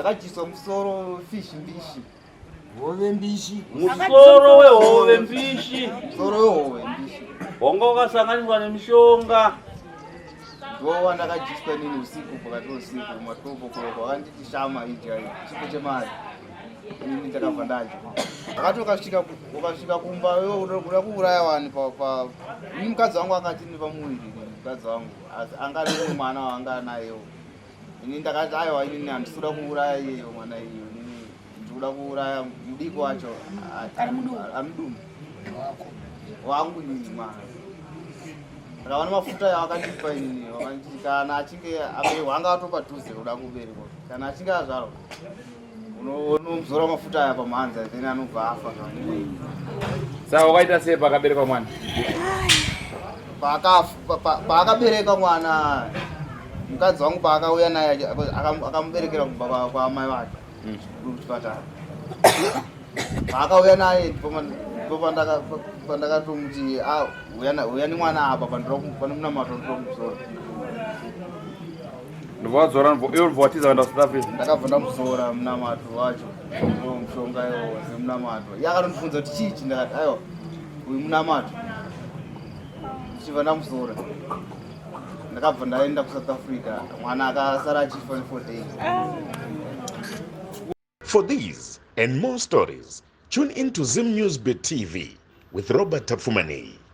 Ndakadyiswa musoro fish mbishi. Hove mbishi. Musoro wehove mbishi. Musoro wehove mbishi. Wanga wakasanganiswa nemishonga. Ndowa ndakadyiswa inini usiku pakati peusiku matopo koko wakanditi shama idya chipo chemari. Inini ndakabva ndadya. Akati ukasvika ukasvika kumba iwe unoda kuuraya wani pa pa ini mukadzi wangu akati ini pamuviri mukadzi wangu asi anga ane mumwe mwana waanga anayewo. Ini ndakati aiwa inini handisi kuda kuuraya iyeyo mwana iyeyo inini ndikuda kuuraya mudiki wacho Ari mudumbu. ari mudumbu wangu inini mwana. Ndakaona mafuta yawakandipa inini wakanditi kana achinge aberekwa anga atopadhuze kuda kuberekwa kana achinge azvarwa unomuzora mafuta aya pamhanza then anobva afa. Saka wakaita sei pakaberekwa mwana? Paakaberekwa mwana mukadzi wangu paakauya naye akamuberekera kubva kwaamai vake kuchipatara. Paakauya naye ndipo pandakatomuti "Ah, uya nemwana apa pane munamato ndinoda kumuzora." Ndobva wadzora, iwe ndobva watiza kuenda kuSouth Africa. Ndakabva ndamuzora munamato wacho ndo mushonga iwo semunamato. Iye akatondibvunza kuti chii ichi, ndakati aiwa uyu munamato. Ndichibva ndamuzora ndakabva ndaenda kuSouth Africa, mwana akasara achifa ne4 days. For these and more stories, tune in to Zim News Bit TV with Robert Tafumani.